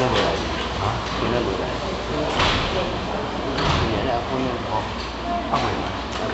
仔無來？啊？囡仔無來？今年來婚姻哦，啊未來。啊未。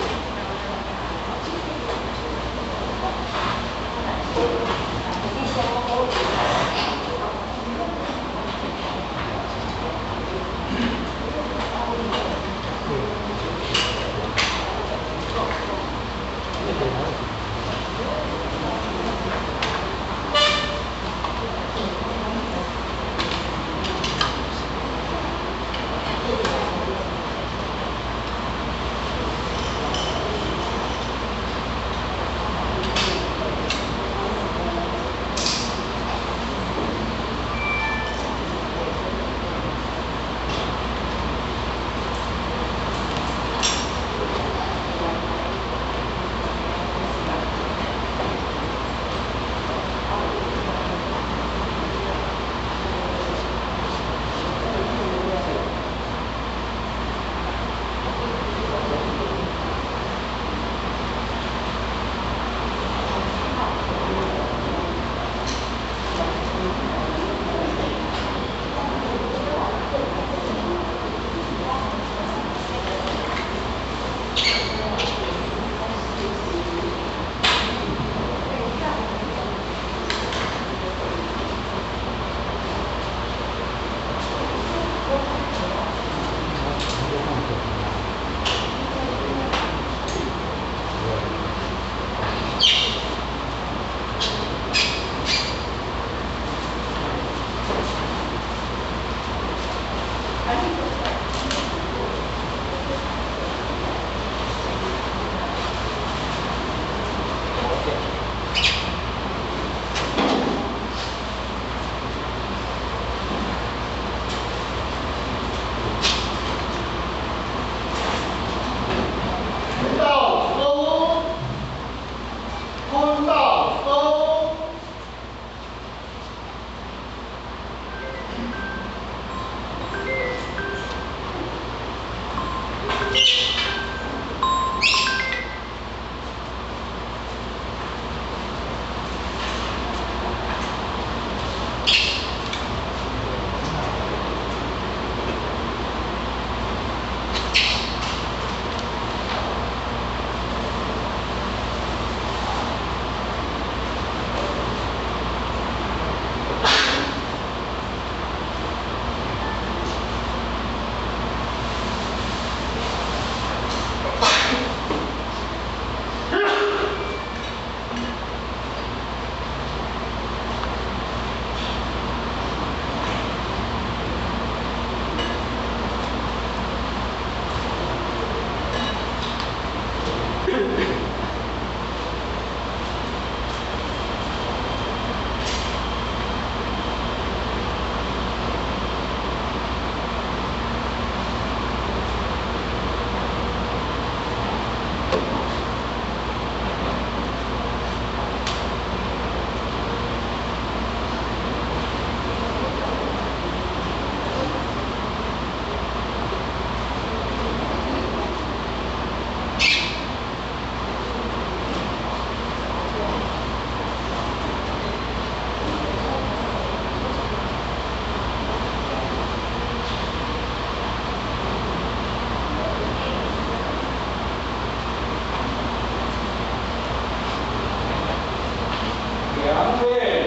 兩邊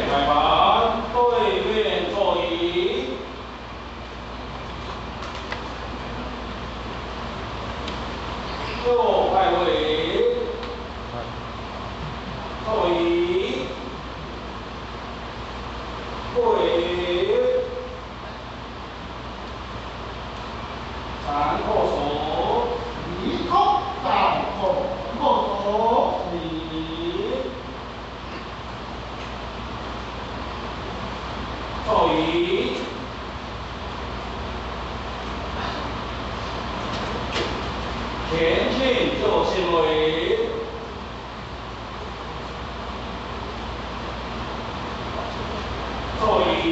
排班，對面座椅。右派位，座椅，跪，站靠手，立刻站靠手，立，座椅，前進做行為，座椅，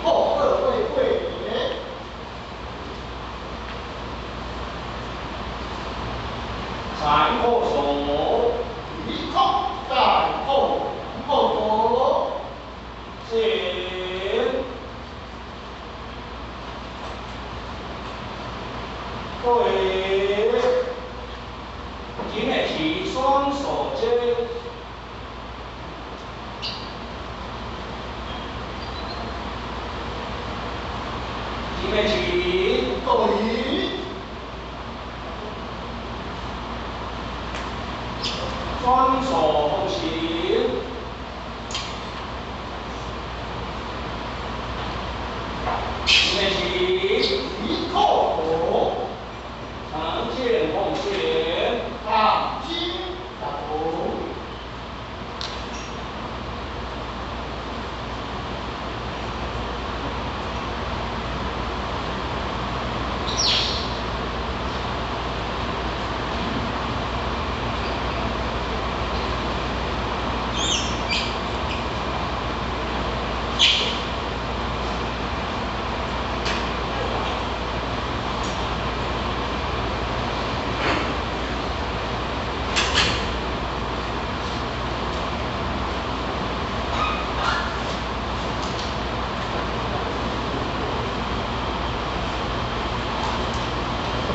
後各位跪。站靠手，立刻站靠手，進，前面起，座椅，雙手奉行。前面起，一口佛，常見奉獻。大金大佛。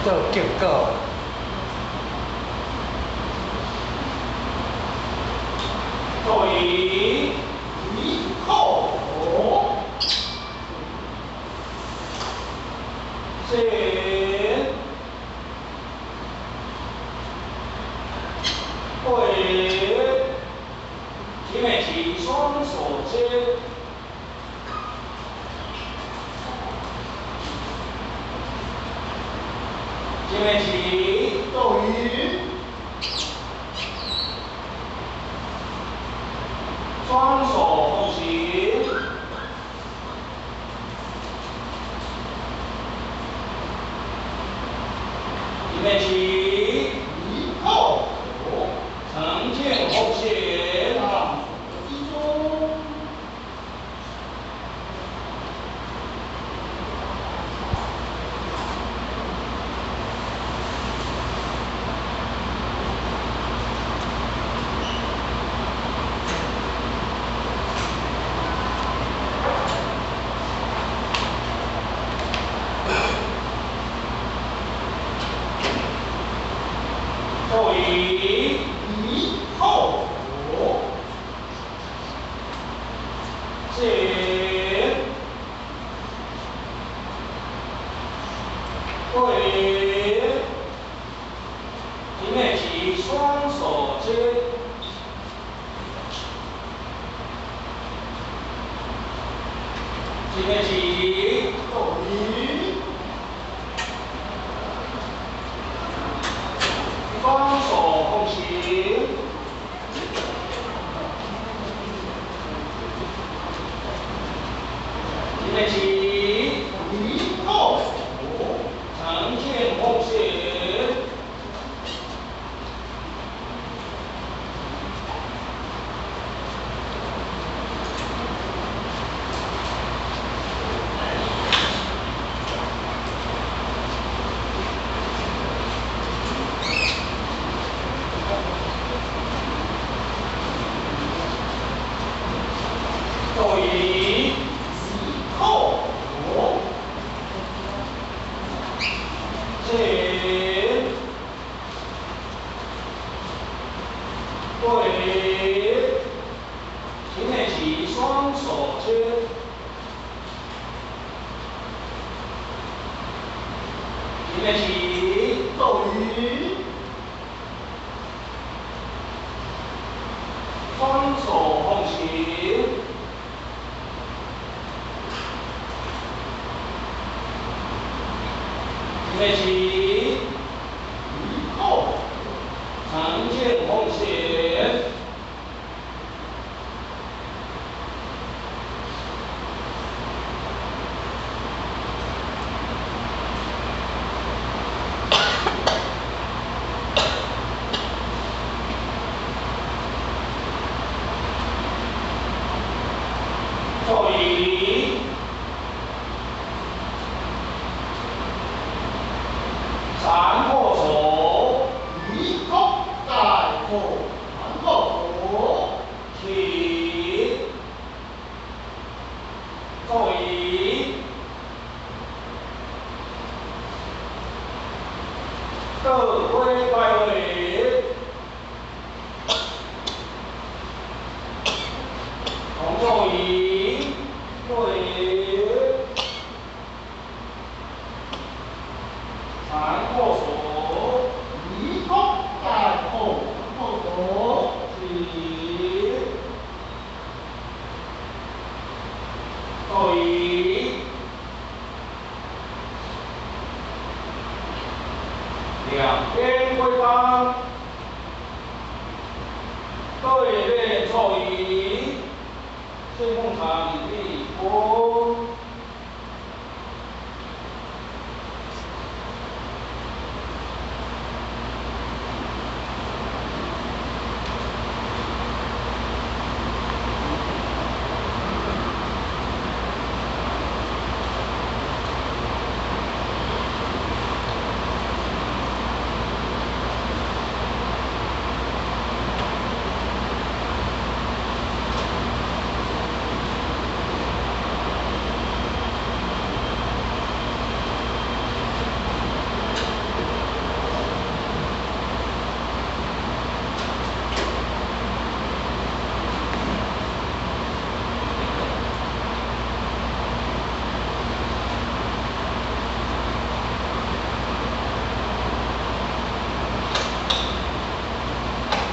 這結果。座椅，一口佛，前，對，前面起，雙手接。前面起，座椅，雙手奉行。前面起，一口佛，常見奉獻。大之中。座椅，一口佛，前，對，前面起，雙手接。前面起，座椅，雙手奉行。前面起，一口佛，常見奉獻。座椅，一口佛，前，對，前面起，雙手接。前面起，座椅，雙手奉行。前面起，一口常見奉獻。座椅，三破手，一口大口，三口佛，起，座椅，各歸拜位，同座椅，對，坐椅，兩邊歸方，對面坐椅，謝奉茶禮畢，恭。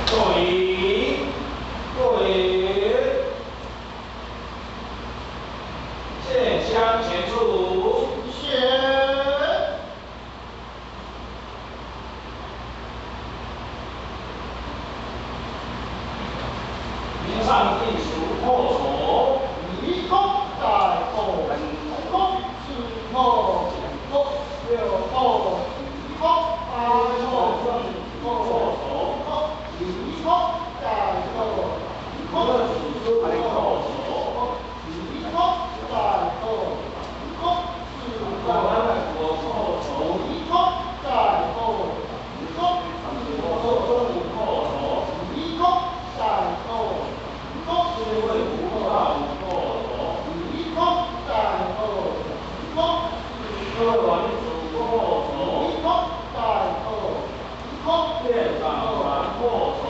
坐椅，对，線香前處。謝。明上定數破手。一空在空，空四空空六空一空八空空空一空在空空四空一空在空空四空一空在空空四空一空在空空四空一空在空空四空一空在空空店長傳破手。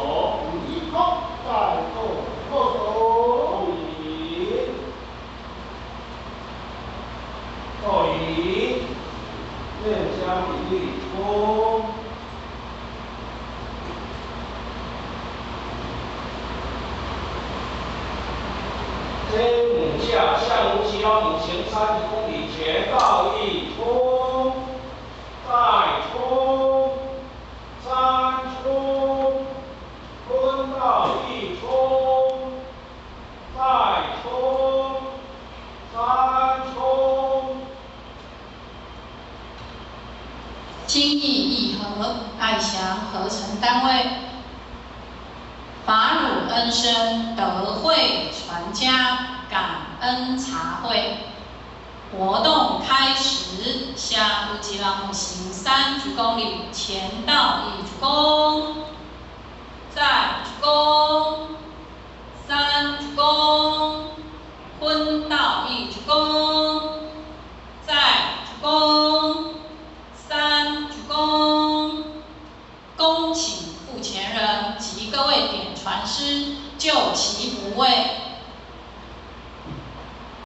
一空在空破手。坐椅，坐椅，獻香禮畢，恭。天母下，向吳吉老母行30公里，前到一衝，再衝，三衝，坤道一衝，再衝，三衝。心意義和，愛祥合成單位，法乳恩生德惠傳家感恩茶會活動開始，向烏吉老母行30公里，前到一鞠躬，再鞠躬，三鞠躬，坤道一鞠躬。